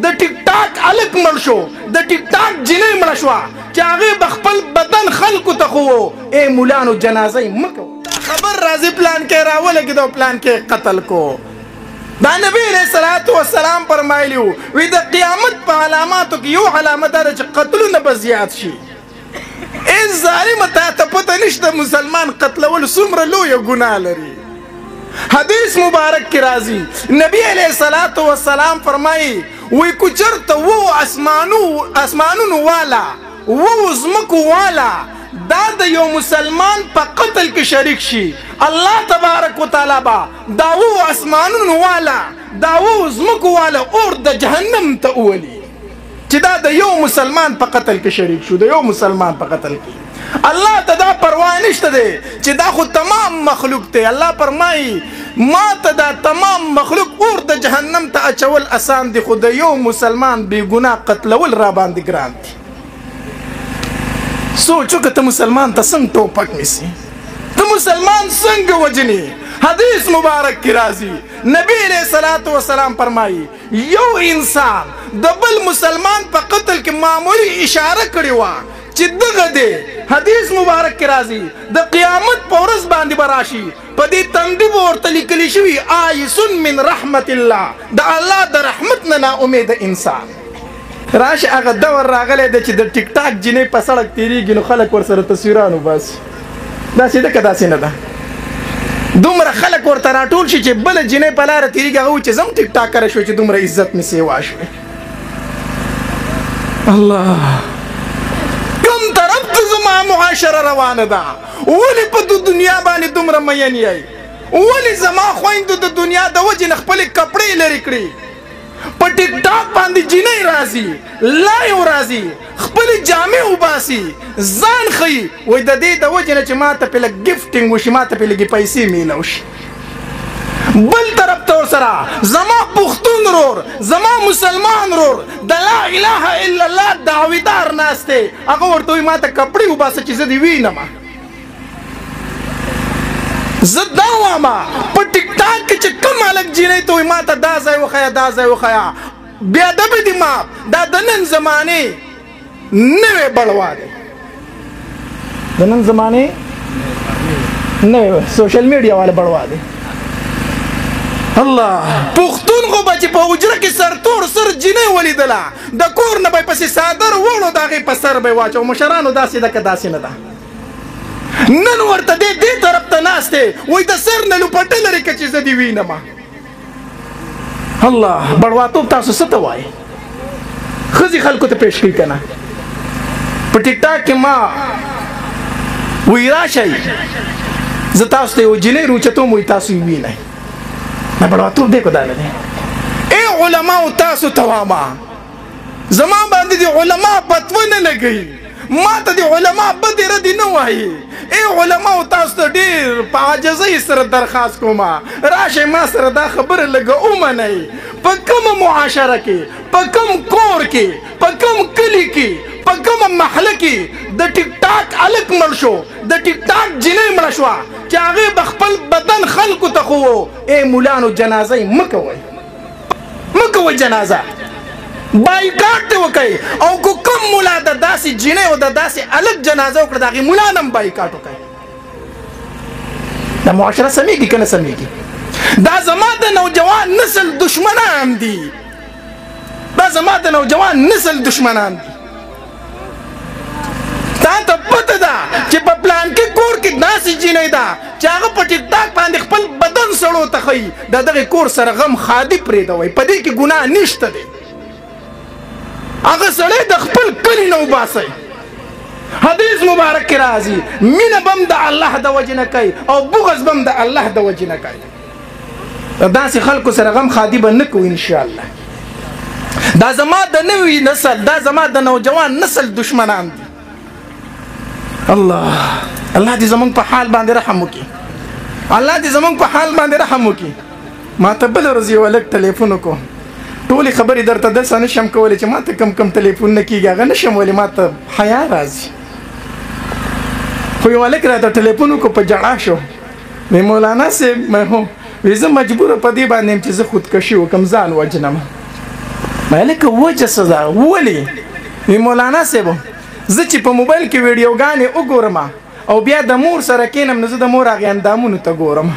د ټیک ټاک هلک مړ شو، د ټیک ټاک جینۍ مړه شوه چې هغې به خپل بدن خلکو ته ښوو. ای مولانو جنازه یې مه کوئ. خبر راځي پلان کې راولګېده او پلان کې قتل کو. دا نبی علیه الصلاة والسلام فرمایلی وو، وی د قیامت په علاماتو کې یو علامه دا ده چې قتلونه به زیات شي. ای ظالمه، تا ته پته نشته مسلمان قتلول څومره لویه ګناه لري. حدیث مبارک کې راځي، نبی علیه الصلاة والسلام فرمایي وی که چېرته وو اسمانونو والا وو ځمکو والا دا د یو مسلمان په قتل کې شریک شي، الله تبارک وتعالی به دا وو اسمانونو والا دا وو ځمکو والا اور د جهنم ته وولي چې دا د یو مسلمان په قتل کې شریک شو. د یو مسلمان په قتل کې الله ته دا پروا نشته دی چې دا خو تمام مخلوق دی. الله فرمایي ما ته دا تمام مخلوق اور د جهنم ته اچول اسان دی، خو د یو مسلمان بې ګناه قتلول را باندې ګران دي. سوچ وکړه ته مسلمان ته څنګه ټوپک نیسي، ته مسلمان څنګه وژنې؟ حدیث مبارک کې راځي، نبی علیه الصلاة والسلام فرمایي یو انسان د بل مسلمان په قتل کې معمولي اشاره کړې وه چې دغه دی. حدیث مبارک کې راځي د قیامت په ورځ باندې به راشي، په دې تندي به ورته لیکل شوي آیسون من رحمت الله، د الله د رحمت نه ناامیده انسان. راشه هغه دور راغلی دی چې د ټیک ټاک جینۍ په سړک تېرېږي نو خلک ورسره تصویران وباسي. داسې ده که داسې نه ده؟ دومره خلک ورته راټول شي چې بله جینۍ په لاره تېرېږي، هغه وایي چې زه هم ټیک ټاکره شوې چې دومره عزت مې سیوا شوی. الله، کوم طرف ته زما معاشره روانه ده؟ ولې په دنیا باندې دومره مین یئ؟ ولې زما خویندو د دنیا د وجې نه خپلې کپړې لرې کړې؟ په ټیک ټاک باندې جینۍ راځي، لایو راځي، خپلې جامې وباسي، ځان ښیي، وایي د دې د وجې نه چې ما ته پې لږ ګفټینګ وشي، ما ته پې لږې پیسې میلاو شي. بل طرف ته ورسره زما پښتون رور، زما مسلمان رور د لا اله الا الله دعویدار ناست دی، هغه ورته وایي ما ته کپړې وباسه چې زه دې وینم. زه دا وایم په ټیک ټاک کې چې کوم هلک جینۍ ته وایي ما ته دا ځای وښیه، دا ځای وښیه، بې ادبه دي معاف، دا د نن زمانې نوې بړوا دی. د نن زمانې نوې سوشل میډیا والا بړوا دی. الله، پښتون خو به چې په حجره کې سرتور سر جینۍ ولیدله د کور نه به یې پسې څادر وړو، د هغې په سر به یې واچوه. مشرانو داسې ده که داسې نه ده؟ نن ورته دی دې طرف ته ناست دی، وایي د سر نه لوپټه لرې که چې زه دې وینم. الله، بړواتوب تاسو څه ته وایي؟ ښځې خلکو ته پېش کوي که نه؟ په ټیک ټاک کې ما وایي راشئ زه تاسو ته یوه جینۍ روچتوم، وایي تاسو یې وینئ. دا بړواتوب دی که دا نه دی؟ ای علماو تاسو ته واما، زما باندې دې علما فتوه نه لګوي، ما ته دې علما بدې ردې نه وایي. ای علماو تاسو ته ډېر په عاجزۍ سره درخواست کوم، راشئ ما سره دا خبره لږه ومنئ. په کومه معاشره کې، په کوم کور کې، په کوم کلي کې، په کومه محله کې د ټیک ټاک هلک مړ شو، د ټیک ټاک جینۍ مړه شوه چې هغې به خپل بدن خلکو ته ښوو، ای مولانو جنازه یې مه کوئ، مه کوئ جنازه، بایکاټ دې وکئ. او که کوم ملا د داسې جینۍ او د داسې هلک جنازه وکړه، د هغې ملا نه هم بایکاټ وکئ. دا معاشره سمېږي که نه سمېږي؟ دا زما د نوجوان نسل دشمنان دي، دا زما د نوجوان نسل دشمنان دي. تا ته پته ده چې په پلان کې کور کې داسې جینۍ ده چې هغه په ټیک ټاک باندې خپل بدن سړو ته ښیي، د دغې کور سره غم ښادي پرېږدوئ، په دې کې ګناه نشته دی. هغه سړی د خپل کلي نه وباسئ. حدیث مبارک کې راځي، مینه به هم د الله د وجې نه کوي او بغض به هم د الله د وجې نه کوي. داسې خلکو سره غم ښادي به نه کوو انشاءالله. دا زما د نوي نسل، دا زما د نوجوان نسل دشمنان دي. الله، الله دې زمونږ په حال باندې رحم وکړي، الله دې زمونږ په حال باندې رحم وکړي. ما ته بله ورځ یو هلک ټلیفون وکړو، ټولې خبرې درته دلته نه شم کولی چې ما ته کم کم ټلیفون نه کېږي، هغه نه شم ولې ما ته حیا راځي. خو یو هلک راته ټلیفون وکړو، په ژړا شو، وی مولانا صاحب، مې هو، وی زه مجبوره په دې باندې یم چې زه خودکشي وکړم، ځان وژنم. مالک وجه څه ده ولې؟ وی مولانا صاحب، زه چې په موبایل کې ویډیوګانې وګورم او بیا د مور سره کینم، نو زه د مور هغې اندامونو ته ګورم.